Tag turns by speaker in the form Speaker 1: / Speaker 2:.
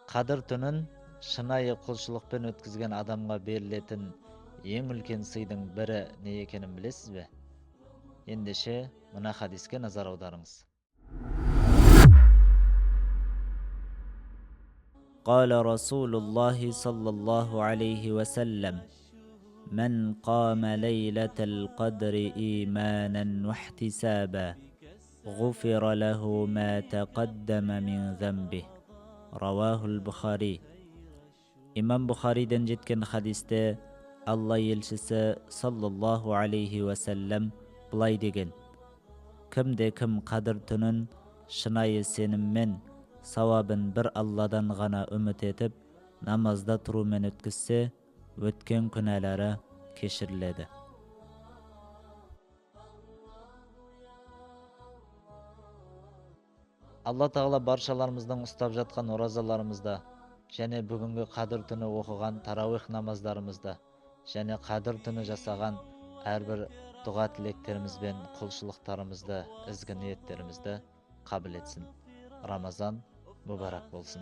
Speaker 1: Қадір түнін шынайы құлшылықпен өткізген адамға берілетін ең үлкен сыйдың бірі не екенін білесіз бе? Ендеше мына хадиске назар аударыңыз.
Speaker 2: قال رسول الله صلى الله عليه وسلم: من قام ليلة القدر إيمانا واحتسابا غفر له ما تقدم من ذنبه. رواه البخاري. Имам Бухариден жеткен хадисте Алла елшісі саллаллаху алейхи уассалам былай деген: кімде кім қадір түнін шынайы сеніммен, сауабын бір Алладан ғана үміт етіп, намазда тұрумен өткізсе, өткен күнәлары кешіріледі.
Speaker 1: Алла Тағала баршаларымыздың ұстап жатқан оразаларымызда және бүгінгі қадір түні оқыған тарауих намаздарымызда және қадір түні жасаған әрбір дұға тілектеріміз бен құлшылықтарымызды, ізгі ниеттерімізді қабыл етсін. Рамазан мүбарак болсын.